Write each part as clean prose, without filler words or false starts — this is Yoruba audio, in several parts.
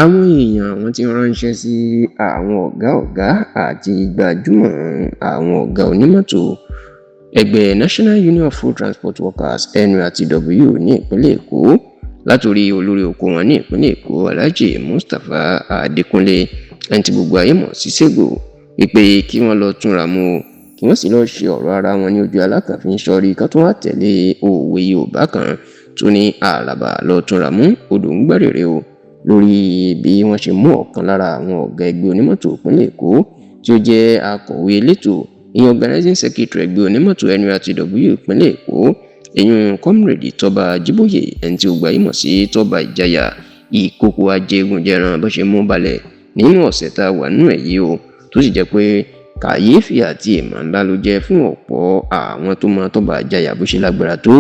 Àwọn èèyàn wọ́n ti ránṣẹ́ sí àwọn ọ̀gá ọ̀gá àti gbajúmọ̀ àwọn ọ̀gá onímọ́tò ẹgbẹ́ National Union of Road Transport Workers, NURTW, ní ìpínlẹ̀ Èkó, látòrí olórí oko wọn ní ìpínlẹ̀ Èkó, Alhaji Mustapha Adékúnlé, ẹni tí gbogbo ayé mọ̀ sí Sego, wípé kí wọ́n lọ túnra mú o, kí wọ́n sì lọ́ọ́ ṣe ọ̀rọ̀ ara wọn ní ojú alákànfin sọrí, ká tún wá tẹ̀lé òwe Yorùbá kan tó ní àràbà lọ túnra mú, odò ń gbẹ́rẹ̀rẹ̀ o, lórí bí wọ́n ṣe mú ọ̀kan lára àwọn ọ̀gá ẹgbẹ́ onímọ́tò ìpínlẹ̀ Èkó tí ó jẹ́ akọ̀wé elétò, ìyẹn organizing secretary ẹgbẹ́ onímọ́tò NURTW ìpínlẹ̀ Èkó, ìyẹn Comrade Tọ́ba Jíbóyè, ẹni tí ó gbayé mọ̀ sí Tọ́ba Ìjayà, Ìkòkò Ajégunjẹran, bó ṣe mú balẹ̀ nínú ọ̀sẹ̀ tá a wà nínú ẹ̀ yìí o, tó sì jẹ́ pé kàyéfì àti ìmọ̀ ńlá ló jẹ́ fún ọ̀pọ̀ àwọn tó mọ Tọ́ba Ìjayà bó ṣe lágbára tó,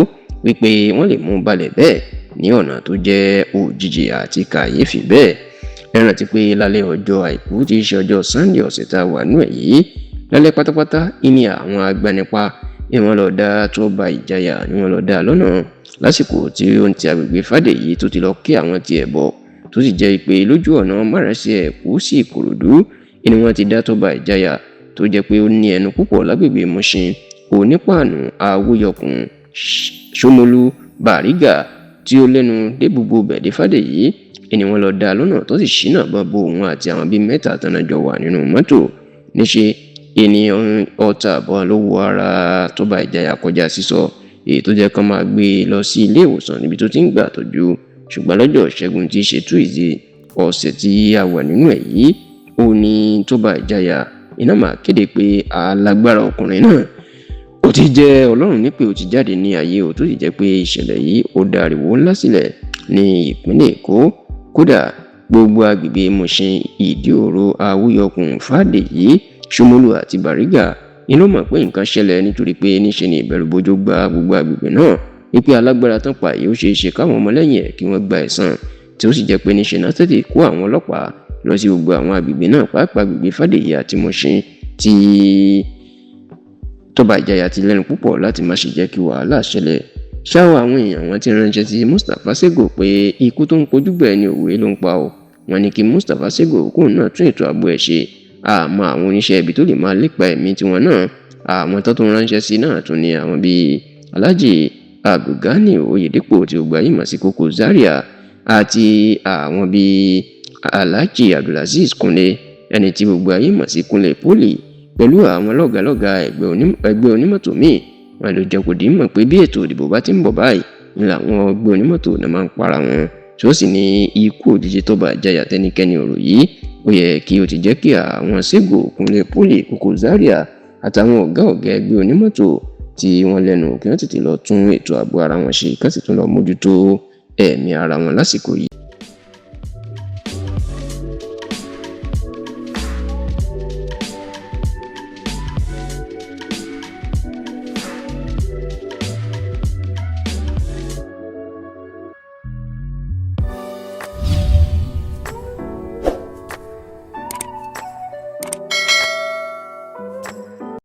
wípé wọ́n lè mú balẹ̀ bẹ́ẹ̀ ní ọ̀nà tó jẹ́ òjijì àti kàyéfì bẹ́ẹ̀. Ẹ rántí pé lálẹ́ ọjọ́ Àìkú tí í ṣe ọjọ́ Sunday ọ̀sẹ̀ tá a wà nínú ẹ̀ yìí, lálẹ́ pátápátá ìní àwọn agbanipa ni wọ́n lọ dá Tọ́ba Ìjayà, ni wọ́n lọ dá lọ́nà lásìkò tí ó ń ti agbègbè Fàdèyí tó ti lọ kí àwọn tiẹ̀ bọ̀, tó sì jẹ́ pé lójú ọ̀nà márosẹ̀ Èkó sí Ìkòròdú ni wọ́n ti dá Tọ́ba Ìjayà, tó jẹ́ pé ó ní ẹnu púpọ̀ lágbègbè Mùṣín, Onípàànù, Awóyọkùn, Ṣómólú, Bàrígà, tí ó lẹ́nu dé gbogbo bẹ̀dẹ̀ Fàdèyí ni wọ́n lọ dá lọ́nà, tó sì ṣínà bọ́n bo òun àti àwọn bíi mẹ́ta tán jọ wà nínú mọ́tò. Níṣe ènìyàn ọta àbọ̀ ló wọ ara Tọ́ba Ìjayà kọjá sísọ, èyí tó jẹ́ kán máa gbé e lọ sí ilé ìwòsàn níbi tó ti ń gbà tọ́jú. Ṣùgbọ́n lọ́jọ́ Ìṣẹ́gun tí í ṣe Tuesday ọ̀sẹ̀ tí a wà nínú ẹ̀ yìí, ó ní Tọ́ba Ìjayà iná máa kéde pé alágbára ọkùnrin náà ó ti jẹ́ Ọlọ́run nípè, ó ti jáde ní ayé o, tó sì jẹ́ pé ìṣẹ̀lẹ̀ yìí ó dá ariwo ńlá sílẹ̀ ní ìpínlẹ̀ Èkó. Kódà gbogbo agbègbè Mùṣín, Ìdí-Òro, Awóyọkùn, Fàdèyí, Ṣómólú àti Bàrígà inú mọ̀ pé nǹkan ṣẹlẹ̀, nítorí pé níṣe ni ìbẹ̀rùbojo gba gbogbo agbègbè náà wípé alágbára tán pa yìí, ó ṣeé ṣe káwọn ọmọlẹ́yìn ẹ̀ kí wọ́n gba ẹ̀san, tí ó sì jẹ́ pé níṣe náà tètè kó àwọn ọlọ́pàá lọ sí gbogbo àwọn agbègbè náà, pàápàá agbègbè Fàdèyí àti Mùṣín tí Tọ́ba Ìjayà ti lẹ́nu púpọ̀, láti má ṣe jẹ́ kí wàhálà ṣẹlẹ̀. Ṣáò, àwọn èèyàn wọn ti ránṣẹ́ sí Mustapha Sego pé ikú tó ń kojú bẹ́ẹ̀ ni òwe ló ń pa ọ́. Wọ́n ní kí Mustapha Sego kóun náà tún ètò ààbò ẹ̀ ṣe, àmọ́ àwọn oníṣẹ́ ibi tó lè máa lépa ẹ̀mí tiwọn náà. Àwọn tó tún ránṣẹ́ sí náà tún ní àwọn bíi Alhaji Abdulgani Oyedepo tí ó gbayé mọ̀ sí Koko Zaria, àti àwọn bíi Alhaji Abdulazeez Kunle, ẹni tí gbogbo ayé mọ̀ sí Kunle Poli, pẹ̀lú àwọn lọ́gàlọ́gà ẹgbẹ́ onímọ́tò míì. Wọn ló jẹ́ kó di mọ̀ pé bí ètò ìdìbò bá ti ń bọ̀ báyìí ni làwọn ẹgbẹ́ onímọ́tò náà máa ń para wọn, tí ó sì ní ikú òjijì Tọ́ba Ìjayà tẹ́nikẹ́ni ọ̀rọ̀ yìí, ó yẹ kí ó ti jẹ́ kí àwọn Sego, Kunle Poli, Koko Zaria àtàwọn ọ̀gá ọ̀gá ẹgbẹ́ onímọ́tò tí wọ́n lẹ́nu kí wọ́n tètè lọ tún ètò ààbò ara wọn ṣe, ká sì tún lọ mójútó ẹ̀mí ara wọn lásìkò yìí.